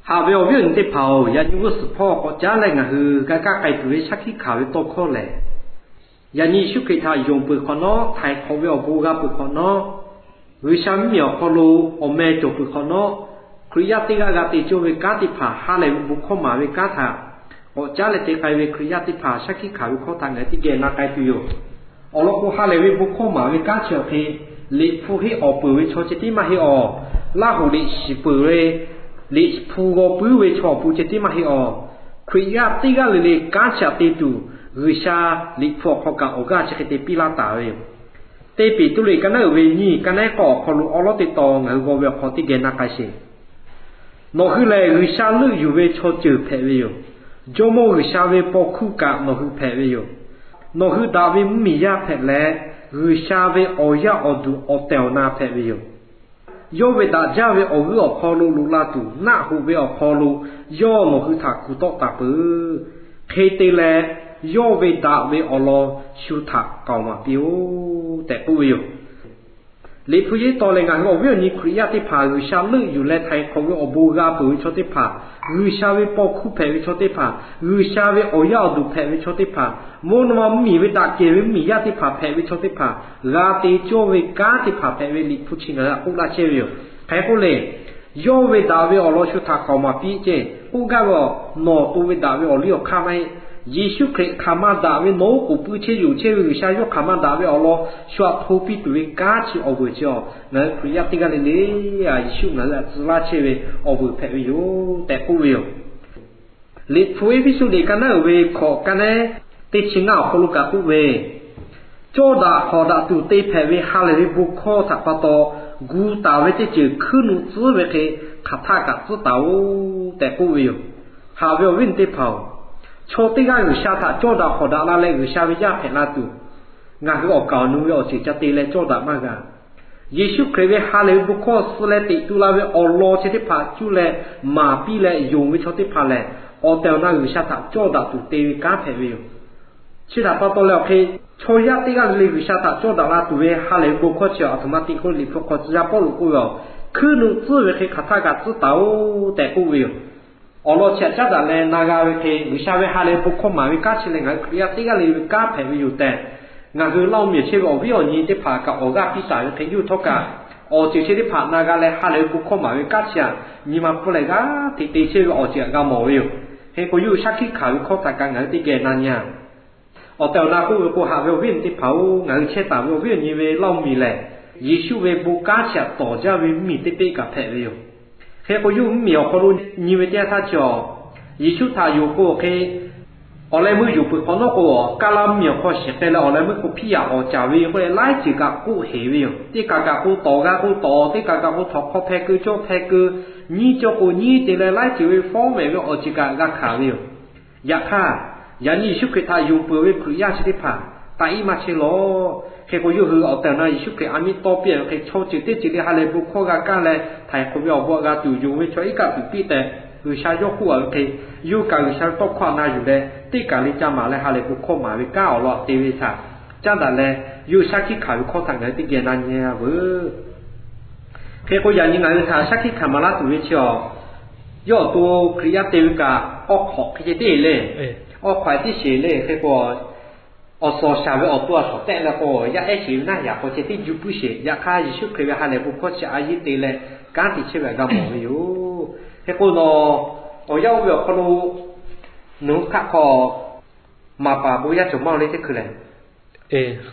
Haꞈ ve awˬ viˉ awˬ nyi teˇ hpaˍ-oˬ, yaꞈ nyi g'uˇ suhˍ hpawˇ k'awꞈ caˉ leh ngaˬ hui g'a kaˇ k'ai tuˬ ve shaˉ hkiˆ hkanˍ ve tawˇ hkawˇ lehˬ, yaꞈ nyi Yeˍsuˆ Hkriꞈ htaꞈ yonˍ peuˬ hk'awꞈ nawˉ, htaiˍ hk'awꞈ ve awˬ bon g'a peuˬ hk'awꞈ nawˉ, G'uiˬsha mvuhˇmiˬ awˬ hk'aw lo awˬ meh cawˬ peuˬ hk'awꞈ nawˉ, Hkriꞈ yaˇ teˇ g'aˇ g'a te cawˇ ve kanˉ teˇ hpaˍ, ha lehˬ ve bon hkawˇ maˍ ve kanˉ htaꞈ k'awꞈ caˉ leh te k'ai ve Hkriꞈ yaˇ teˇ hpaˍ shaˉ hkiˆ hkanˍ ve hkawˇ htaꞈ ngaˬ hui teˇ geh na k'ai tuˬ yoˬ. Awˬ lawn k'o, ha lehˬ ve bon hkawˇ maˍ ve kanˉ chi awˬ hk'e, Liꞈ hpu henˇ awˬ peuˬ ve chaw ceh tiˉ maˇ heˆ awˬ, Laˇhuˍ liꞈ shiˍ peuˬ ve Liꞈ hpu g'aw puiˉ ve chaw awˬ pon ceh tiˉ maˇ heˆ awˬ, Hkriꞈ yaˇ teˇ g'aˇ le le kanˉ chi htaꞈ te tuˬ, G'uiˬsha Liꞈ hpu awˬ hk'aw kaꞈ awˬ g'aˇ chi hk'e te piˇ laˇ taˍ ve yoˬ. Teˇ Peˍtruˆ liꞈ ka naˉ uiˍ ve nyiˇ ka naˉ k'awˇ awˬ hk'aw lo awˉ lawˉ teˇ tawn ngaˬ hui g'aw ve awˬ hk'aw teˇ geh na k'ai sheˍ. Nawˬ hui lehˬ, G'uiˬsha leuˆ yuˬ ve chaw ceuˬ hpehꞈ ve yoˬ. Jawˇmawˇ G'uiˬsha ve paw hkuˇ kaꞈ nawˬ hui hpehꞈ ve yoˬ. Nawˬ hui daꞈ ve mvuhˇmiˬ yaˇ hpehꞈ leh, G'uiˬsha ve awˬ yaˇ awˬ duˬ awˬ tehˬ awˬ na hpehꞈ ve yoˬ. Yawˇ ve daꞈ jaˇ ve awˬ g'euˆ awˬ hk'aw lo loꞈ la tuˬ, naˆ hoꞈ ve awˬ hk'aw lo yawˇ nawˬ hui htaꞈ kuˬ tawˆ taˍ peuˬ. Hk'e te leh, yawˇ ve daꞈ ve awˬ lawn shu htaꞈ k'aoˍ maˍ piˇ-oˆ tehꞈ k'oˆ ve yoˬ. Liꞈ hpu yehˇ taw leh ngaˬ hui awˬ viˉ awˬ nyi Hkriꞈ yaˇ teˇ hpaˍ, G'uiˬsha leuˆ yuˬ leh htaiˍ hk'awꞈ ve awˬ bon g'a peuˬ ve chaw teˇ hpaˍ, G'uiˬsha ve paw hkuˇ hpehꞈ ve chaw teˇ hpaˍ, G'uiˬsha ve awˬ yaˇ awˬ duˬ hpehꞈ ve chaw teˇ hpaˍ, mvuhˇ naw ma mvuhˇmiˬ ve daꞈ kehˬ ve mvuhˇmiˬ yaˇ teˇ hpaˍ hpehꞈ ve chaw teˇ hpaˍ, g'a te cawˇ ve kanˉ teˇ hpaˍ hpehꞈ ve Liꞈ hpu chi ngaˬ hui htaꞈ k'oˆ laˇ chehˇ ve yoˬ. Hk'e k'oˆ le, yawˇ ve daꞈ ve awˬ lawn shu htaꞈ k'aoˍ maˍ piˇ ceˇ k'oˆ gaˇ ve aˬ, nawˬ to ve daꞈ ve awˬ liˇ awˬ hk'aˇ maˇ heˆ. Yeˍsuˆ Hkriꞈ hk'aˬ ma daꞈ ve nawˬ oˉ k'oˍ pui chehˇ yoˬ chehˇ ve G'uiˬsha yawˇ hk'aˬ ma daꞈ ve awˬ lawn shu htaꞈ hto piˇ tuˬ ve kanˉ chi awˬ vuiˬ chi aˬ, ngaˬ hui Hkriꞈ yaˇ teˇ g'aˇ le le, Yeˍsuˆ ngaˬ hui htaꞈ tcuh laˇ chehˇ ve awˬ vuiˬ hpehꞈ ve yoˬ tehꞈ k'oˆ ve yoˬ. Liꞈ hpu Eˇfeˇsuꞈ liꞈ ka naˉ uiˍ ve hkawꞈ ka naˉ teˇ chi ngaˇ awˬ hk'aw lo kaꞈ k'oˆ ve, cawˇ daꞈ hk'awꞈ daꞈ tuˬ te hpehꞈ ve ha lehˬ ve bon hkawˇ htaꞈ pa taw, gu taˍ ve teˇ ceuˬ hkuiˉ nuˆ tcuhˉ ve hk'e hk'aˬ htaˆ kaꞈ tcuhˉ taˍ-oˬ tehꞈ k'oˆ ve yoˬ. Haꞈ ve awˬ viˉ awˬ nyi teˇ hpaˍ-oˬ, chaw teˇ g'aˇ G'uiˬsha htaꞈ cawˇ daꞈ hk'awꞈ daꞈ la leh G'uiˬsha ve yaˇ hpehꞈ la tuˬ, ngaˬ hui awˬ kaˍ awˬ nu ve awˬ ceuˬ ca te leh cawˇ daꞈ maˇ g'a. Yeˍsuˆ Hkriꞈ ve ha lehˬ ve bon hkawˇ suh leh teꞈ tu la ve awˬ lawn chi teˇ hpaˍ cuˇ leh maˍ piˇ leh yonˍ ve chaw teˇ hpaˍ lehˬ, awˬ tehˬ awˬ na G'uiˬsha htaꞈ cawˇ daꞈ tuˬ te ve kanˉ hpehꞈ ve yoˬ. Chi htaꞈ pa taw leh awˬ hk'e, chaw yaˇ teˇ g'aˇ le le G'uiˬsha htaꞈ cawˇ daꞈ la tuˬ ve ha lehˬ ve bon hkawˇ chi aˬ htoꞈ ma te k'oˆ Liꞈ hpu hk'aw tcuh yaˇ Pawˇluꞈ k'oˆ ve aˬ, hkuiˉ nuˆ tcuhˉ ve hk'e hk'aˬ htaˆ kaꞈ tcuhˉ taˍ-oˬ tehꞈ k'oˆ ve yoˬ. Awˬ lawn chi htaꞈ caˉ daꞈ leh na g'a ve hk'e, G'uiˬsha ve ha lehˬ ve bon hkawˇ maˍ ve kanˉ chi lehˬ, ngaˬ hui Hkriꞈ yaˇ teˇ g'aˇ le ve kanˉ hpehꞈ ve yoˬ tehꞈ, ngaˬ hui Laˇ oˇ miˬ chehˇ ve awˬ viˉ awˬ nyi teˇ hpaˍ kaꞈ awˬ g'aˇ piˇ taˍ ve hk'e, yawˇ hui htawˇ kaꞈ awˬ ceuˬ chi teˇ hpaˍ na g'a leh ha lehˬ ve bon hkawˇ maˍ ve kanˉ chi htaꞈ nyi ma pfuhˇ leh g'aˇ hteꞈ te chehˇ ve awˬ ceuˬ htaꞈ g'a mawˬ ve yoˬ. Hk'e k'o, yawˇ hui shaˉ hkiˆ hkanˍ ve hkawˇ htaꞈ kaꞈ ngaˬ hui teˇ geh na nyi-a. Awˬ tehˬ awˬ na k'oˆ ve k'o, haꞈ ve awˬ viˉ awˬ nyi teˇ hpaˍ-oˬ, ngaˬ hui chehˇ taˍ ve awˬ viˉ awˬ nyi ve Laˇ oˇ miˬ lehˬ, Yeˍsuˆ ve bon kanˉ chi htaꞈ tawˍ jaˇ ve mvuhˇmiˬ teˇ peˆ kaꞈ hpehꞈ ve yoˬ. Hk'e k'o, yawˇ hui mvuhˇmiˬ awˬ hk'aw lo nyi ve teˇ yanˇ htaˇ chi aˬ, Yeˍsuˆ htaꞈ yonˍ k'o hk'e, awˬ leh meuˇ yonˍ peuˬ hk'awꞈ nawˉ k'o, Kaˇlaˇ mvuhˇmiˬ awˬ hk'aw shiˍ k'ai leh awˬ leh meuˇ k'o hpiˇ yaꞈ awˍ caˍ ve k'oˆ leh laiˉ ceuˬ kaꞈ k'oˆ heˍ ve yoˬ. Teˇ kaˬ kaꞈ k'o tawˍ g'a k'o tawˍ, teˇ kaˬ kaꞈ k'o htawnˍ hk'aw hpeh keu cawˇ hpeh keu, nyiˇ cawˇ k'o nyiˇ te leh laiˉ ceuˬ ve fawˉ mehˍ ve awˬ ceuˬ kaꞈ g'a hkanˍ ve yoˬ. Yaꞈ hk'aˇ, yaꞈ nyi Yeˍsuˆ Hkriꞈ htaꞈ yonˍ peuˬ ve Hkriꞈ yaˇ chi teˇ hpaˍ taꞈ iˉ maˇ chehˇ lawˬ. Hk'e k'o, yawˇ hui awˬ tehˬ awˬ na Yeˍsuˆ Hkriꞈ a miˇ tawˇ piˇ ve hk'e, chaw ceuˬ teˇ ceuˬ le ha lehˬ bon hkawˇ g'a kaˇ leh htaiˍ hk'awꞈ ve awˬ bon g'a tuˬ yonˍ ve chaw iˉ kaˆ tuˬ piˇ tehꞈ, G'uiˬsha yawˇ k'oˆ a ve hk'e, yawˇ hui kaꞈ G'uiˬsha ve tawˇ hkawˇ htaꞈ na yuˬ leh teˇ kaˬ le ca maˍ leh ha lehˬ bon hkawˇ maˍ ve kanˉ awˬ lawn htaꞈ te ve htaꞈ caˉ daꞈ leh, yawˇ hui shaˉ hkiˆ hkanˍ ve hkawˇ htaꞈ ngaˬ hui teˇ geh na nyi veuˬ. Hk'e k'o, yaꞈ nyi ngaˬ hui htaꞈ shaˉ hkiˆ hkanˍ maˍ laˇ tuˬ ve chi aˬ, yawˇ awˬ to Hkriꞈ yaˇ te ve kaꞈ awˬ hk'awꞈ hk'e ceh tiˉ le. Awˬ hk'awꞈ tiˉ sheˍ le. Hk'e k'o, awˬ suhˍ shaˍ ve awˬ to a shawˍ tehˆ leh k'o, yaˇ ehˉ sheˍ ve naˆ yaꞈ k'aw ceh tiˉ juˇ puiˉ sheˍ. Yaꞈ hk'aˇ, Yeˍsuˆ Hkriꞈ ve ha lehˬ bon hkawˇ chi a yeˇ te leh kanˉ te chehˇ ve htaꞈ g'a mawˬ ve yoˬ. Hk'e k'o, nawˬ awˬ yanˇ oˇ ve awˬ hk'aw lo nawˬ hui hk'aˆ hk'aw maˍ paˍ bon yaˇ cawˬ maˇ le teˇ hkui lehˬ,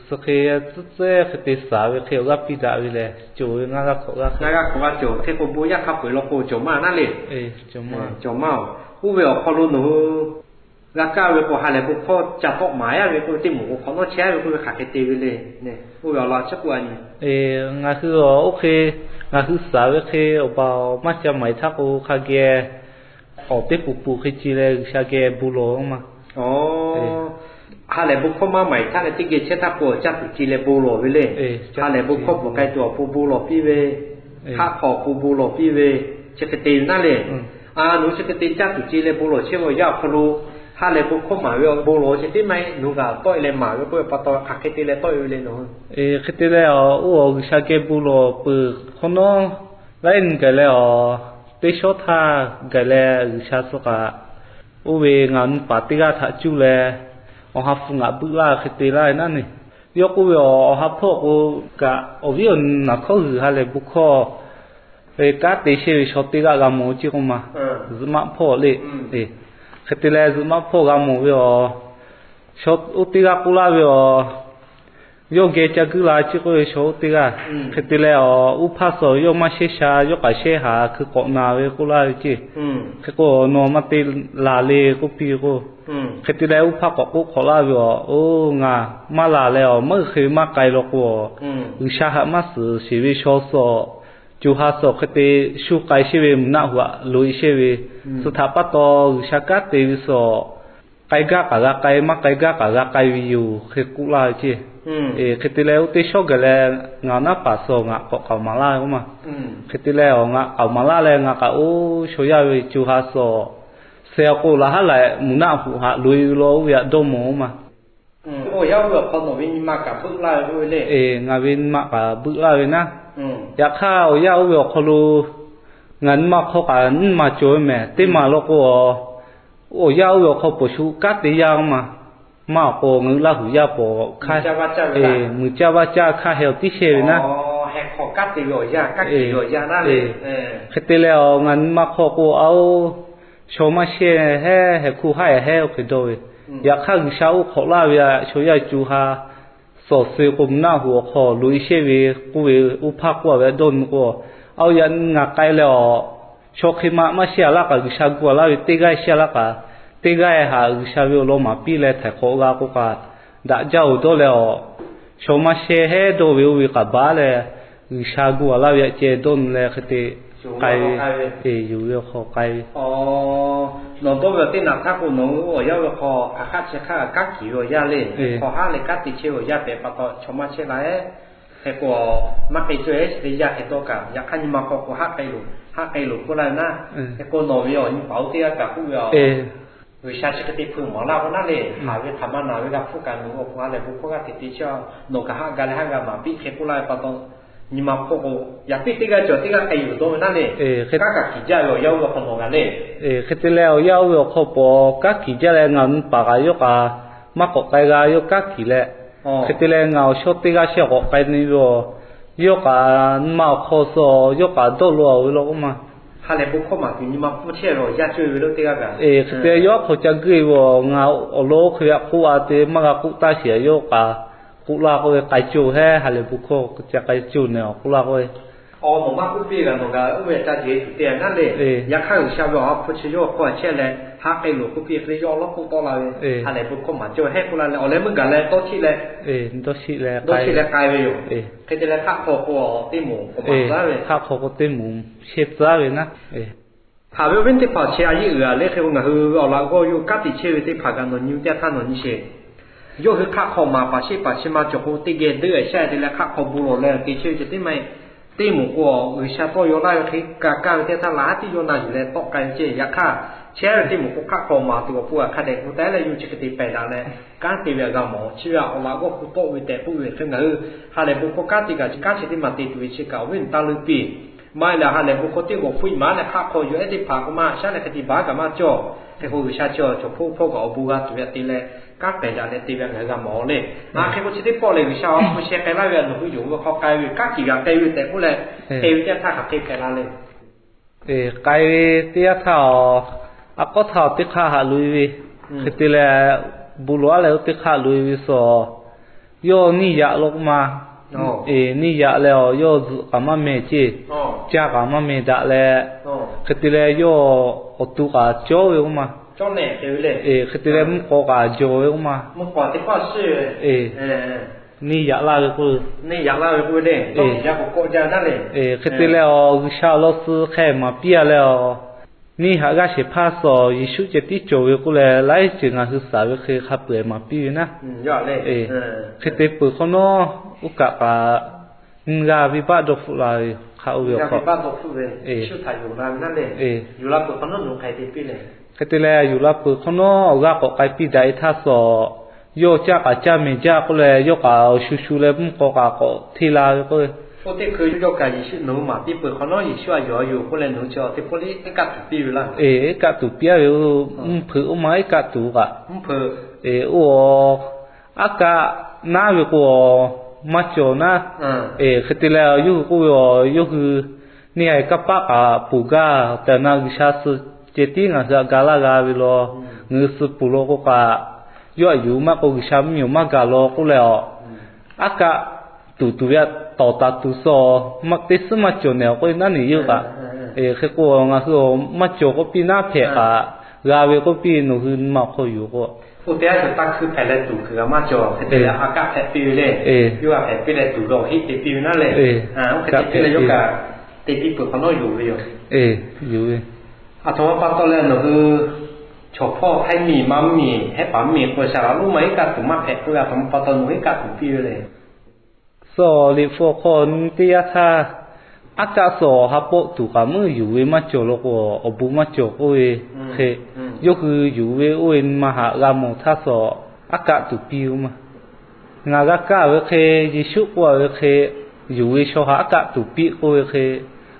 suh hk'e tcuhˉ tcuhˉ hk'e te shaˍ ve hk'e awˬ g'aˇ piˇ daꞈ ve lehˬ, cawˬ ve ngaˇ g'aˇ hk'awꞈ g'aˇ hk'e. Ngaˇ g'aˇ hk'awꞈ g'aˇ cawˬ. Hk'e k'o, bon yaˇ hk'a peu-eˬ law k'o cawˬ maˇ naˉ le. Cawˬ maˇ. Oˇ ve awˬ hk'aw lo nawˬ hui g'a kaˇ ve k'o, ha lehˬ bon hkawˇ ca tawˆ maˍ yaˇ ve k'oˆ ve, teˇ moˍ k'o hk'awꞈ nawˉ chehˇ ve k'oˆ ve hk'aˬ hk'e te ve le. Oˇ ve awˬ lawn chi k'oˆ a nyi. Ngaˬ hui oˇ hk'e, ngaˬ hui shaˍ ve hk'e awˬ baˬ maˇ ca maˍ htaˇ k'o, hk'a geh awˬ teˇ poˍ poˍ hk'e ce leh G'uiˬsha geh bon lawˬ ma. Ha lehˬ bon hkawˇ maˇ maˍ htaˇ leh teˇ geh chehˇ htaˇ k'o, caˇ tuˬ ce leh bon lawˬ ve le. Ha lehˬ bon hkawˇ bvuhꞈ k'ai tuˬ awˬ pon bon lawˬ piˇ ve, haˆ hk'aw awˬ pon bon lawˬ piˇ ve, chi hk'e te ve naˉ le. A, nawˬ hui chi hk'e te caˇ tuˬ ce leh bon lawˬ chehˇ ve awˬ yanˇ awˬ hk'aw lo, ha lehˬ bon hkawˇ maˍ ve bon lawˬ ceh tiˉ maˇ heˆ, nawˬ hui kaꞈ tawˆ e leh maˍ ve k'oˆ ve pa taw hk'aˬ hk'e te leh tawˆ e ve le nawˬ hui. Hk'e te leh, oˇ awˬ G'uiˬsha geh bon lawˬ peuˬ hk'awꞈ nawˉ laiˉ nyi gaˬ leh awˬ Teˇ shawˉ htaˇ gaˬ leh G'uiˬsha suh kaꞈ, oˇ ve ngaˬ nyi paˍ teˇ g'aˇ htaꞈ cuˇ leh, awˬ ha hpu ngaꞈ beuˆ laˇ hk'e te laˇ ve naˉ neˬ. Yawˇ k'oˆ ve, Awˬ ha hpawˇ k'o kaꞈ, awˬ viˉ awˬ nyi naˬ hkawˇ g'uiˬ ha lehˬ bon hkawˇ ve kanˉ te chehˇ ve shaw teˇ g'aˇ g'a mawˬ ceˇ k'oˆ ma. Zuhꞈ maˆ hpawˇ le. Hk'e te leh zuhꞈ maˆ hpawˇ g'a mawˬ ve awˬ, shaw oˇ teˇ g'aˇ k'oˆ laˇ ve awˬ, yawˇ geh ca guiˇ la ceˇ k'oˆ ve shaw oˇ teˇ g'aˇ. Hk'e te leh awˬ, uˇ hpaˇ suh yawˇ maˇ shehˇ sha, yawˇ k'aꞈ shehˇ haˍ hkui k'awꞈ na ve k'oˆ laˇ ve ceˇ. Hk'e k'o, Nawˬ maˇ te laˬ le k'oˆ piˇ ve k'o, hk'e te leh uˇ hpaˇ k'awꞈ k'oˆ hk'awꞈ laˇ ve awˬ, Oˇ, ngaˬ maˇ laˬ leh awˬ, maˇ g'uiˬ hk'e ve maˇ k'ai law k'o, G'uiˬsha haꞈ maˇ suhˍ sheˍ ve shaw suh, co ha suh hk'e te shu k'ai chehˇ ve mvuhˇ naˆ hoꞈ haꞈ loꞈ e chehˇ ve, suh htaꞈ pa taw G'uiˬsha kanˉ te ve suh k'ai gaˇ kaꞈ g'a k'ai, maˇ k'ai gaˇ kaꞈ g'a k'ai ve yoˬ hk'e k'oˆ laˇ ve ceˇ. Hk'e te leh oˇ teˇ shawˉ gaˬ leh ngaˬ awˬ naˉ paˍ suh ngaˬ k'awꞈ k'aoˍ maˍ laˇ ve k'oˆ ma. Hk'e te leh awˬ ngaˬ k'aoˍ maˍ laˇ leh ngaˬ k'aꞈ oˇ shaw yaˇ ve co ha suh, suh k'o laˬ haˉ laiꞈ mvuhˇ naˆ hoꞈ haꞈ loꞈ e ve law oˇ ve htaꞈ dawˇ mawˬ oˇ ma. Ngaˬ ve nyi ma kaꞈ beuˆ laˇ ve naˉ. Yaꞈ hk'aˇ awˬ yanˇ oˇ ve awˬ hk'aw lo ngaˬ nyi ma hk'aw kaꞈ nyiˇ maˬ cawˬ ve mehˍ. Teˇ maˬ law k'o, awˬ yanˇ oˇ ve awˬ hk'aw paw shu kanˉ te yaˇ oˇ ma. Maˇ awˬ k'o ngaˬ hui Laˇ huˍ yaˇ paw hk'aˇ, muiˬ caˇ vaˇ caˇ hk'aˇ heh awˬ tiˉ shehˇ ve naˉ. Hk'e te leh awˬ ngaˬ nyi ma hk'aw k'o, a oˇ, shaw maˇ shehˇ hehˉ, heh hkuˇ haˉ yaꞈ hehˉ oˇ hk'e dawˇ ve. Yaꞈ hk'aˇ G'uiˬsha oˇ hk'awꞈ laˇ ve shaw yaˇ co ha suh suh k'o, mvuhˇ naˆ hoꞈ awˬ hk'aw loꞈ e chehˇ ve k'oˆ ve, oˇ hpaˇ k'oˆ a ve dawˇ nyi k'o, a oˇ yaꞈ nyi ngaˬ k'ai leh awˬ, shaw hk'e ma maˇ shehˇ a laˇ kaꞈ G'uiˬsha gu a laˇ ve teˇ g'aˇ shehˇ a laˇ kaꞈ, teˇ g'aˇ haꞈ G'uiˬsha ve awˬ lawn maˍ piˇ leh htaiˍ hk'awꞈ g'a k'oˆ kaꞈ, daꞈ jaˇ oˬ dawˇ leh awˬ, shaw maˇ shehˇ hehˉ dawˇ ve oˇ ve k'aꞈ baˬ leh, G'uiˬsha gu a laˇ ve yaꞈ ceh dawˇ nyi leh hk'e te k'ai ve, yuˬ ve awˬ hk'aw k'ai ve. Nawˬ dawˇ ve awˬ teˇ naꞈ htaˇ k'o, nawˬ hui awˬ yanˇ ve hk'aw hk'aˬ hk'aˆ chi hk'aˇ kanˉ kiˍ ve awˬ yanˇ le. Hk'aw haˉ leh kanˉ te chehˇ ve awˬ yanˇ pehꞈ pa taw chaw maˇ shehˇ la ehˉ. Hk'e k'o, maˇ k'ai cawˇ ehˉ chi teˇ yanˇ hk'e dawˇ kaꞈ, yaꞈ hk'aˇ nyi ma hk'aw k'o haˉ k'ai loˬ, haˉ k'ai loˬ k'oˆ laˇ ve naˉ. Hk'e k'o, nawˬ ve awˬ nyi paˍ oˇ teˇ g'aˇ kaꞈ k'oˆ ve a, G'uiˬsha chi hk'e te hpeuꞈ maˍ laˇ k'o naˉ le, haˍ ve hk'aˬ ma naˬ ve g'a hpuˇ kaꞈ nawˬ awˬ hk'aw ha lehˬ bon hkawˇ g'aˇ hteꞈ te chehˇ a, nawˬ kaꞈ haˆ ga leh haˆ g'a maˍ piˇ hk'e k'oˆ laˇ ve pa taw, nyi ma hk'aw k'o, yaꞈ piˇ teˇ g'aˇ cawˬ teˇ g'aˇ k'ai yuˬ dawˇ ve naˉ le. Kanˉ kaꞈ kiˍ jaˇ ve awˬ yanˇ oˇ ve awˬ hk'aw nawˬ g'a le. Hk'e te leh awˬ yanˇ oˇ ve awˬ hk'aw paw kanˉ kiˍ jaˇ leh ngaˬ nyi paˍ kaꞈ yawˇ kaꞈ maˇ k'awꞈ k'ai g'a, yawˇ kanˉ kiˍ leh, hk'e te leh ngaˬ awˬ shaw teˇ g'aˇ shehˇ k'awꞈ k'ai nyi ve a, yawˇ kaꞈ nyi ma awˬ hk'aw suh yawˇ kaꞈ dawˇ law ve law k'oˆ ma. Hk'e te yawˇ hk'aw ca guˇ e ve a, ngaˬ awˬ lawn oˇ hk'e ve htaꞈ k'oˆ a te maˇ g'a k'oˆ taˇ shiˍ a, yawˇ kaꞈ k'oˆ laˇ k'oˆ ve k'ai cawˇ hehˉ, ha lehˬ bon hkawˇ ca k'ai cawˇ nehˬ awˬ k'oˆ laˇ k'oˆ ve. Yaꞈ hk'aˇ G'uiˬsha ve awˬ ha hpu chi yawˇ hk'aw chehˇ leh, haˆ k'ai loˬ k'oˆ piˇ hk'e le yawˇ awˬ lawn k'oˆ tawˆ la ve, ha lehˬ bon hkawˇ maˍ cawˇ hehˉ k'oˆ laˇ leh, awˬ leh meuˇ gaˬ leh dawˇ chiˆ leh, dawˇ chiˆ leh k'ai ve yoˬ. Hk'e te leh hk'aˆ hk'aw k'o teˇ moˍ k'awꞈ maˍ tcuh ve, hk'aˆ hk'aw k'o teˇ moˍ shehˇ tcuh ve naˉ. Haꞈ ve awˬ viˉ teˇ hpaˍ chi a yeˇ uiˍ a le hk'e k'o, ngaˬ hui ve awˬ laꞈ g'awˇ yawˇ kanˉ te chehˇ ve teˇ hpaˍ kaꞈ nawˬ nyi teˇ htaˇ nawˬ nyi sheˍ. Yawˇ hui hk'aˆ hk'aw maˍ paˍ shehˇ paˍ chi ma cawˬ k'o, teˇ geh deuˆ a shaˉ te leh hk'aˆ hk'aw bon lawˬ leh te chehˇ ve ceh tiˉ maˇ heˆ. Teˇ moˍ k'o, G'uiˬsha tawˇ yaw laˇ ve hk'e kaꞈ kaˇ ve teˇ htaˇ laˬ haˉ tiˉ yawˇ na yuˬ leh tawˆ k'ai ve ceˇ. Yaꞈ hk'aˇ, chehˇ ve teˇ moˍ k'o hk'aˆ hk'aw maˍ tuˬ awˬ pon a hk'a dehꞈ k'o taˍ leh yawˇ chi hk'e te pehˬ daꞈ leh, kanˉ te ve a g'a mawˬ. Chi ve a awˬ laꞈ g'awˇ hpu tawˆ ve tehꞈ k'oˆ ve hk'e, ngaˬ hui ha lehˬ bon hkawˇ kanˉ te kaꞈ chi kanˉ chi teˇ maˬ te tuˬ ve chi kaꞈ awˬ viˉ awˬ nyi taˇ leuˆ piˇ. Maˇ heˆ leh ha lehˬ bon hkawˇ teˇ g'awˬ hpfuhˆ maˍ leh hk'aˆ hk'aw yuˬ ehˉ teˇ hpaˍ k'o maˇ shaˉ leh hk'e te baˬ kaꞈ maˇ cawˬ. Hk'e k'o G'uiˬsha chi awˬ cawˬ hpawˇ hpawˇ kaꞈ awˬ bon g'a tuˬ ve te leh, kanˉ pehˬ daꞈ leh te ve ngaˬ hui g'a mawˬ le. Hk'e k'o chi teˇ pawˆ lehˬ G'uiˬsha awˬ ha hpu sheh k'ai laˇ ve a, nawˬ hui yonˍ ve hk'aw k'ai ve kanˉ kiˬ g'a k'ai ve tehꞈ k'oˆ leh, te ve teˇ htaˇ hk'aˬ hk'e hpehꞈ la le. K'ai ve teˇ yanˇ htaˇ a, a k'awˉ htaˇ teˇ hk'aˇ haꞈ loꞈ e ve, hk'e te leh bon lawˬ a leh oˇ teˇ hk'aˇ loꞈ e ve suh, yawˇ neˇ yaꞈ law k'oˆ ma. Neˇ yaꞈ leh a, yawˇ zuhꞈ kaꞈ maˇ meh ceˇ, caˇ kaꞈ maˇ meh daꞈ leh, hk'e te leh yawˇ awˬ to kaꞈ cawˇ ve k'oˆ ma. Hk'e te leh mvuhˇ k'aw kaꞈ jawˬ ve k'oˆ ma. Neˇ yaꞈ laˇ ve k'o, hk'e te leh a, G'uiˬsha awˬ lawn suh hk'e maˍ piˇ a leh a, neˇ haꞈ g'aˇ shehˍ hpaˇ suh Yeˍsuˆ ceh tiˉ cawˬ ve k'oˆ leh, laiˉ ceuˬ ngaˬ hui shaˍ ve hk'e hk'a peu-eˬ maˍ piˇ ve naˉ. Hk'e te peuˬ hk'awꞈ nawˉ, oˇ kaꞈ kaꞈ nyi g'a venˇbaˆ dawˇ hpfuhˆ la ve hk'a oˇ ve awˬ hk'aw, hk'e te leh yuˬ la peuˬ hk'awꞈ nawˉ awˬ g'aˇ k'awꞈ k'ai piˇ daꞈ e htaˇ suh, yawˇ caˇ kaꞈ caˇ mehˍ jaˇ k'oˆ leh, yawˇ kaꞈ awˬ shu shu leh mvuhˇ k'aw kaꞈ k'awꞈ hteˇ la ve k'o, Oˇ teˇ hkui yawˇ kaꞈ Yeˍsuˆ nawˬ hui maˍ piˇ peuˬ hk'awꞈ nawˉ, Yeˍsuˆ a yawˬ a yoˬ k'oˆ leh nawˬ hui chi teˇ pawˆ le iˉ kaˆ tuˬ piˇ ve laˇ. Eˬ, iˉ kaˆ tuˬ piˇ a ve, mvuhˇ hpeuꞈ oˇ ma iˉ kaˆ tuˬ kaꞈ. Eˬ, oˇ, aˉ kaˆ naˉ ve k'o, maˇ cawˬ naˉ. Eˬ, hk'e te leh yawˇ hui k'oˆ ve, yawˇ hui neˇ haiˬ kanˇ paˆ kaꞈ ponˬ gaˇ tehꞈ na G'uiˬsha suh ceh tiˉ ngaˬ hui htaꞈ ga laˇ g'a ve law. Ngaˬ hui suh ponˬ law k'o kaꞈ, yawˇ aꞈ yuˬ maˇ k'o G'uiˬsha mvuhˇmiˬ awˬ maˇ gaˬ law k'oˆ leh a, aˉ kaˆ tuˬ tuˬ ve tawˍ taˍ tuˬ suh, maˇ teˇ suhˉ maˇ cawˬ nehˬ awˬ k'oˆ naˉ neˬ yawˇ kaꞈ. Hk'e k'o ngaˬ hui maˇ cawˬ k'oˆ piˇ naˉ hpehꞈ kaꞈ, g'a ve k'oˆ piˇ nawˬ hui nyi ma awˬ hk'aw yoˬ k'o, oˇ teˇ yanˇ htaˇ hkui hpehꞈ leh tuˬ kuiˬ g'a maˇ cawˬ hk'e te leh a kaˆ hpehꞈ piˇ ve le. Yawˇ g'a hpehꞈ piˇ leh tuˬ ve awˬ heˆ te piˇ ve naˉ le. Oˇ hk'e te piˇ leh yawˇ kaꞈ te piˇ peuˬ hk'awꞈ nawˉ yoˬ ve yoˬ. Aˬ htoꞈ ma pa taw leh nawˬ hui chaw hpawˇ hk'aiˉ miˬ maˇ miˬ hehˉ paˍ mvuhˇmiˬ k'o shaˍ laꞈ lonˉ ma iˉ kaˆ tuˬ maˇ hpehꞈ k'oˆ ve, aˬ htoꞈ ma pa taw nawˬ hui iˉ kaˆ tuˬ piˇ ve le. Suh liꞈ hpu awˬ hk'aw nyi teˇ yanˇ htaˇ, aˉ kaˆ suh awˬ ha pawˆ tuˬ kaꞈ meuˇ yuˬ ve maˇ cawˬ law k'o, awˬ bon maˇ cawˬ k'oˆ ve hk'e, yawˇ hui yuˬ ve oˇ ve nyi ma haꞈ g'a mawˬ htaˇ suh, aˉ kaˆ tuˬ piˇ oˇ ma. Ngaˬ g'a kaˇ ve hk'e, Yeˍsuˆ k'oˆ a ve hk'e, yuˬ ve shaw haꞈ aˉ kaˆ tuˬ piˇ k'oˆ ve hk'e,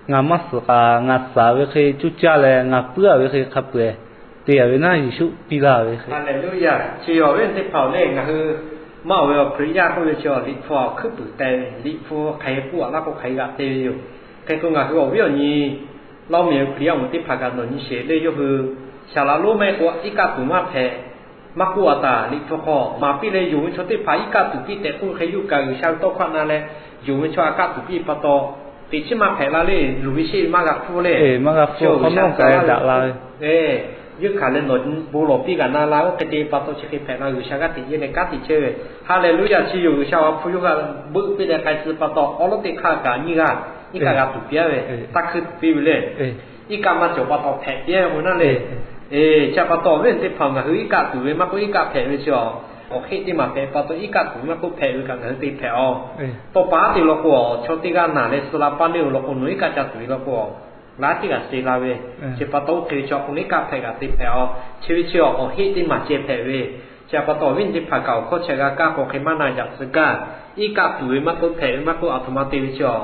ngaˬ maˇ suhˍ kaꞈ ngaˬ suhˍ ve hk'e cuˇ caˇ leh ngaˬ puiˉ a ve hk'e hk'a peu-eˬ te a ve naˉ Yeˍsuˆ piˇ laˇ ve hk'e. Chi awˬ viˉ teˇ hpaˍ le, ngaˬ hui maˇ ve awˬ Hkriꞈ yaˇ k'oˆ ve chi liꞈ hpu awˬ hkuiˉ puiˍ teh ve, liꞈ hpu hk'aˬ hk'e k'oˆ a laˇ k'o hk'aˬ hk'e g'a te ve yoˬ. Hk'e k'o ngaˬ hui awˬ viˉ awˬ nyi Laˇ oˇ miˬ Hkriꞈ yaˇ awˬ moˍ teˇ hpaˍ kaꞈ nawˬ nyi sheˍ le, yawˇ hui shaˍ laꞈ lonˉ maˇ heˆ k'o iˉ kaˆ tuˬ maˇ hpehꞈ, maˇ k'oˆ a taˍ liꞈ hpu hk'aw maˍ piˇ leh yonˍ ve chaw teˇ hpaˍ iˉ kaˆ tuˬ piˇ tehꞈ k'oˆ ve hk'e, yawˇ kaꞈ G'uiˬsha ve tawˇ hkawˇ na leh yonˍ ve chaw a kaˆ tuˬ piˇ pa taw, teꞈ chiˉ maˇ hpehꞈ la le, luˬ ve sheˆ ve maˇ g'a hpfuhˇ le. Awˬ G'uiˬsha daꞈ la ve, yawˇ hkanˍ leh nawˬ bon lawˬ piˇ g'a na la, oˇ hk'e te pa taw chi hk'e hpehꞈ la, G'uiˬsha g'aˇ teꞈ yehˇ leh kanˉ te chehˇ ve. Haˍleˍluˆyaˍ. Chi yoˬ, G'uiˬsha awˬ ha hpu yawˇ hui beuˆ piˇ leh k'ai tcuh pa taw, awˉ lawˉ teˇ hk'aˇ kaꞈ nyiˇ g'aˇ iˉ kaˆ g'a tuˬ piˇ a ve, taˇ hkuiˇ tuˬ piˇ ve le. Iˉ kaˆ maˇ cawˬ pa taw hpehꞈ piˇ a ve k'o naˉ le. Eˬ, chi pa taw awˬ viˉ teˇ hpaˍ ngaˬ hui iˉ kaˆ tuˬ ve maˇ k'oˆ iˉ kaˆ hpehꞈ ve chi awˬ heˆ teˇ maˬ hpehꞈ pa taw iˉ kaˆ tuˬ ve maˇ k'oˆ hpehꞈ ve kaꞈ ngaˬ hui te hpehꞈ a. Tawˇ pa haˉ te law k'o, chaw teˇ g'aˇ naˬ leh suh la paˇ neˇ ve law k'o nawˬ iˉ kaˆ ca tuˬ ve law k'o, laˉ tiˉ g'a te la ve. Chi pa taw oˇ hk'e ve chi awˬ hk'aw lo iˉ kaˆ hpehꞈ g'a te hpehꞈ a. Chi ve chi awˬ heˆ teˇ maˬ ceh hpehꞈ ve. Chi pa taw awˬ viˉ teˇ hpaˍ kaꞈ awˬ hkawˇ chi g'a kaˇ k'o hk'e maˇ na yaꞈ tcuh gaˇ. Iˉ kaˆ tuˬ ve maˇ k'oˆ hpehꞈ ve maˇ k'oˆ, aˬ htoꞈ ma te ve chi a,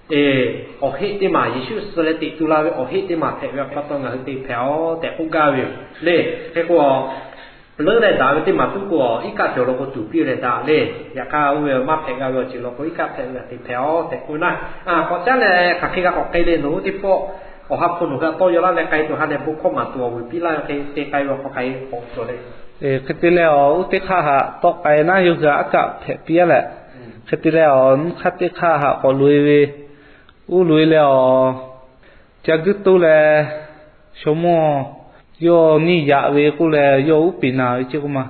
eˬ, awˬ heˆ teˇ maˬ Yeˍsuˆ suh leh teꞈ tu la ve awˬ heˆ teˇ maˬ hpehꞈ ve pa taw ngaˬ hui te hpehꞈ a tehꞈ k'oˆ gaˇ ve yoˬ le. Hk'e k'o, leuˉ leh daꞈ ve teˇ maˬ tuˉ k'o, iˉ kaˆ cawˬ law k'o tuˬ piˇ leh daꞈ le. Yaꞈ hk'aˇ oˇ ve maˇ hpehꞈ g'a ve awˬ ceuˬ law k'o iˉ kaˆ hpehꞈ ve g'a te hpehꞈ a tehꞈ k'oˆ ve naˉ. K'awꞈ caˉ leh hk'aˬ hk'e g'a k'awꞈ k'ai le, nawˬ hui teˇ pawˆ awˬ ha hpu nawˬ hui htaꞈ tawˇ yaw laˇ leh k'ai tuˬ ha lehˬ bon hkawˇ maˍ tuˬ awˬ vuiˬ piˇ laˇ ve hk'e te k'ai ve awˬ hk'aw hk'aˬ hk'e k'awꞈ cawˬ le. Hk'e te leh awˬ, oˇ teˇ hk'aˇ haꞈ tawˆ k'ai naˉ yawˇ hui aˉ kaˆ hpehꞈ piˇ a leh, hk'e te leh awˬ, nyiˇ hk'aˇ teˇ hk'aˇ haꞈ k'awꞈ loꞈ-e ve, uˉ loꞈ-e leh awˬ, ca guiˇ toˇ leh, shaw mawˇ, yawˇ neˇ yaꞈ ve k'oˆ leh yawˇ uˉ peꞈ naˬ ve ceˇ k'oˆ ma.